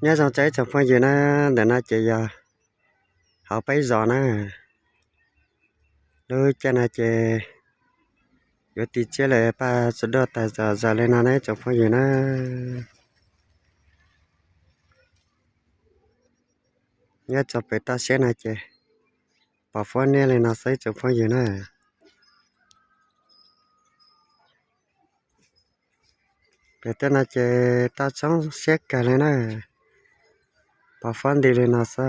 Nyob zoo txog ib tsoom phooj ywg na, ntawm no ces yog hauv peb zos na. Lub caij no ces yuav tiv tsiaj lawm, paj tsuas dua tas zom zaws li no na ib tsoom phooj ywg na. Nyob txog pem toj siab no ces pom fuab niab li no xwb ib tsoom phooj ywg na. Pem tej no ces toj tshoob siab kawg li na, pom fuab nti li no xwb.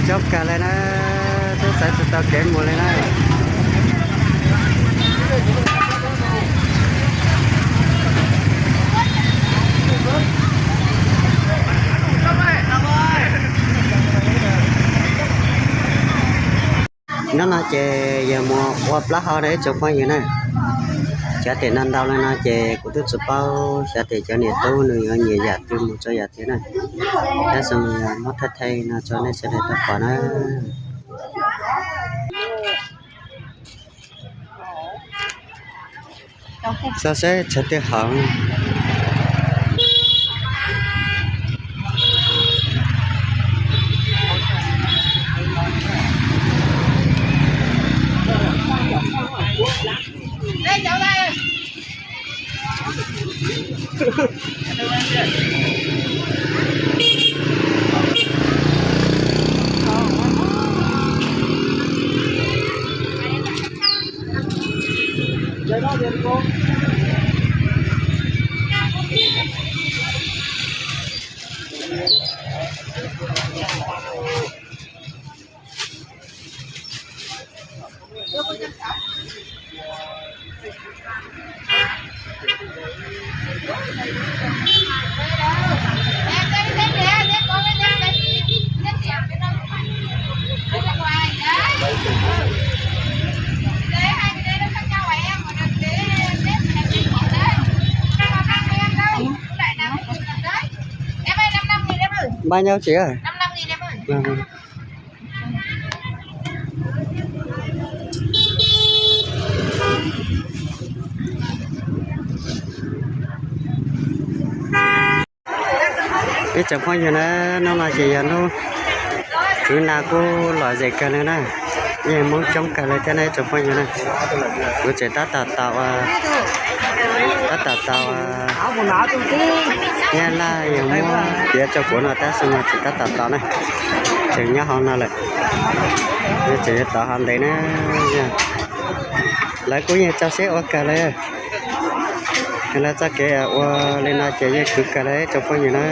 Coob kawg li na, twb txais tsis tau kev mus li na. Hnub no ces yog mus ua plaub hau na ib tsoom phooj ywg na. Xyov tias no ntau li no ces kuv twb tsis paub xyov tias cov niam tub nws yuav nyiam yam twg mus rau yam twg na. Tab sis mas yog muab thaij thaij no rau nej sawv daws tau pom na. Xauj seb tshav twg hauv. Npaj nyob tsis. Ib tsoom phooj ywg na, hnub no ces yog hnub kwv nas kuj lom zem kawg li na, yeej Hmoob coob kawg li thiab na ib tsoom phooj ywg na. Kuv tseem tab tom tau, tab tom tau, nyab laj yog muab piav rau kuv no tab sis mas tseem tab tom tau na, tseem nyob hauv no lawm, tseem yuav tau hov ntev na. Lawv kuj yeej tso siab ua kawg li. Lawv txoj kev ua li no ces yeej khwv kawg li ib tsoom phooj ywg na.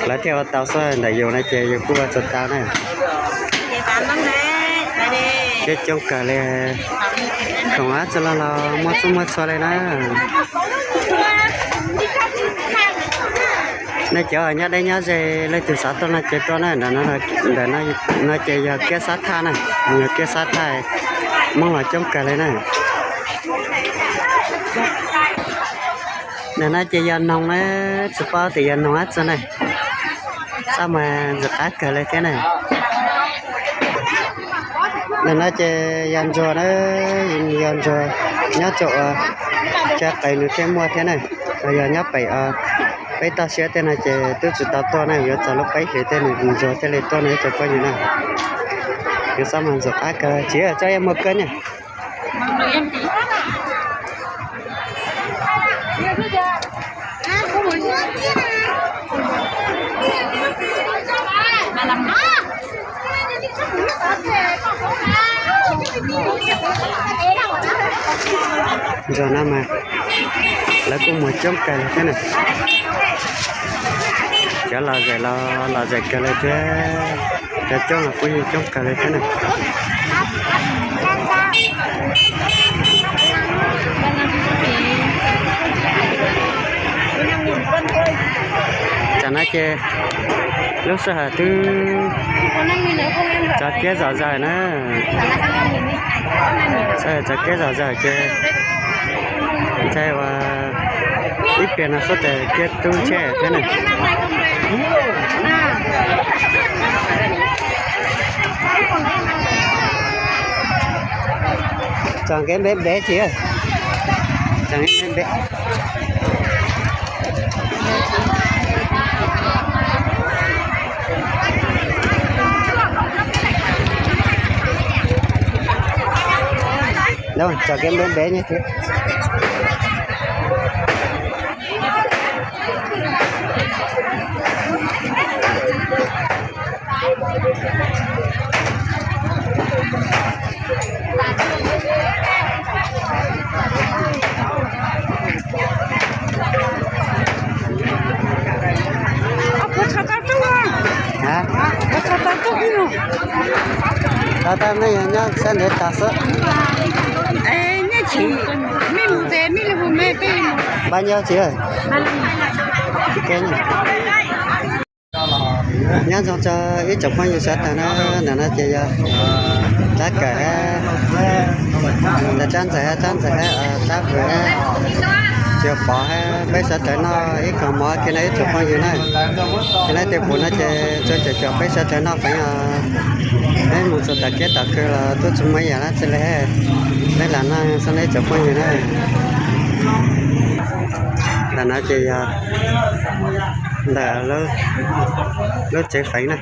Lawv thiaj ua tau xwb, ntawm yus no ces yus kuj ua tsis tau na. Kev coob kawg li, khoom dab tsi los los muaj txhua muaj txhua li na. Nej cov nyob deb nyob ze leej twg xav tuaj no ces tuaj na, ntawm no ces yog kiab xab thaj na, yog kiab xab thaj, Hmoob los coob kawg li na. Ntawm no ces yog noog na, tsis paub tias yog noog dab tsi na, xab mas ntxim qab kawg li thiab na. Ntawm no ces yog ntsuag na, yog ntsuag nyob rau ua, tsa qees nws thiaj muaj thiab na. Yog nyob pem peb toj siab tej no ces twb tsis tau tuaj na, yuav txog lub peb hlis tej nws ntsuag thiaj li tuaj no ib tsoom phooj ywg na. Yog xab mas ntxim qab kawg, tsis txhob muaj kab na. Ntsuag no mas lawv kuj muag coob kawg li thiab na. Cov lom zem los lom zem kawg li thiab, cov coob los kuj yeej coob kawg li thiab na. Tam no ces lub sij hawm twb tsav kiab zom zaws na. Sij hawm tsav kiab zom zaws ces ntshai uas ib pliag no xub tes kiab tub tsheb thiab na. Tso kev npe npe tsis, tso kev npe npe. Tso kev npe npe nyiaj thiab. Tau tau, nej nyob sab ntev tag xwb. Npaj nyob tsis, nyob zoo tso ib tsoom phooj ywg sawv daws na. Ntawm no ces yog Tsab Kawm hab, ntawm Tsab Ntxawm hab, Tsab Ntxawm hab, Tsab Vwm hab, Tsuas Pov hab, peb sawv daws noj ib koog mov kiag no ib tsoom phooj ywg na. Ces nab tej pum no ces tsuas caum caum peb sawv daws noj feem os. Peb mus txog tom kiab tom khw los twb tsis muaj ib yam dab tsi li. Peb lam noj xwb na ib tsoom phooj ywg na. Ntawm no ces yog ntawm lub tsev feem na.